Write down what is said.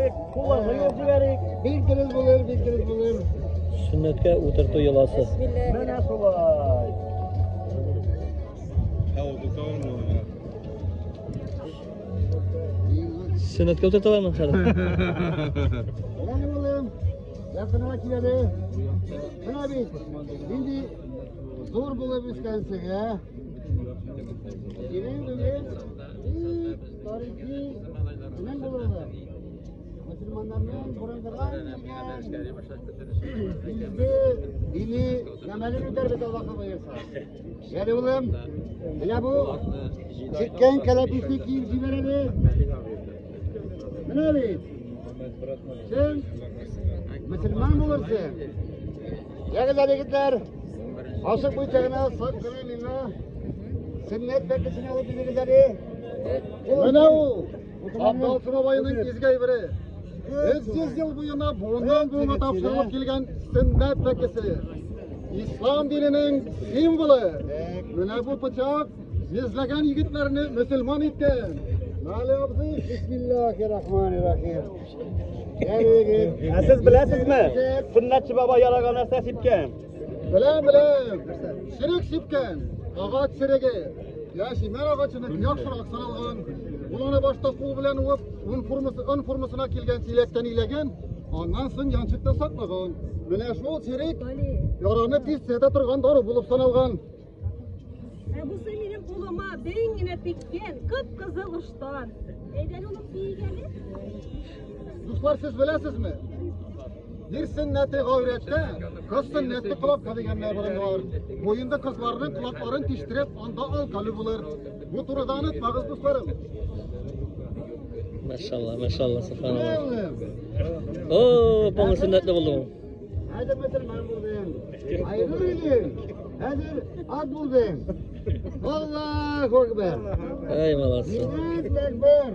җибәрик, кулларны юып җибәрик. Бик дөрес булыр, бик дөрес булыр. Сөннәткә утырту йоласы. Менә шулай. Сөннәткә утырталармы хәзер? Әне улым, якынрак кил әле. Менә бит, нинди зур булып үскәнсең, ә? Синең бүген бик тарихи көнең булды. Мөселманнарның борынгыдан килгән изге дини гамәлен үтәрбез, Аллаһы боерса. Әле улым, менә бу чиккән кәләпүшне киеп җибәр әле. Менә бит. Син мөселман булырсың. Ягез әле, егетләр, ашыкмыйча гына, сак кына миңа сөннәт пәкесен алып бирегез әле. Менә ул Абдал бабайның изге әйбере. 300 ел буена буыннан буынга тапшырылып килгән сөннәт пәкесе. Ислам диненең символы. Менә бу пычак йөзләгән егетләрне мөселман иткән. Әле абзый, Бисмиллахир-рахманир-рахим. Әле егет. Ә сез беләсезме? Сөннәтче бабай ярага нәрсә сипкән? Беләм, беләм. Черек сипкән. Агач череге. Яшь имән агачының яхшырак саналган. Ул аны башта кул белән уып, он формасына килгән чиләктән иләгән, аннан соң янчыкта саклаган. Менә шул черек яраны тиз төзәтә торган дару булып саналган. Ә бусы минем кулыма бен генә теккән кып-кызыл ыштан. Әйдә, улым, киик әле. Дуслар, сез беләсезме? Ир сөннәте гайрәттә, кыз сөннәте колакта дигәннәр борынгылар. Бу инде кызларның колакларын тиштереп, анда алкалы булыр. Бу турыда онытмагыз, дусларым. Машалла, машалла, Менә субханалла. улым. О, полный сөннәтле булды бу. Хәзер мөселман булдың. Айгыр идең. Хәзер ат булдың. Аллаһу акбар. Ай, молодцы. Миннәт әкбәр.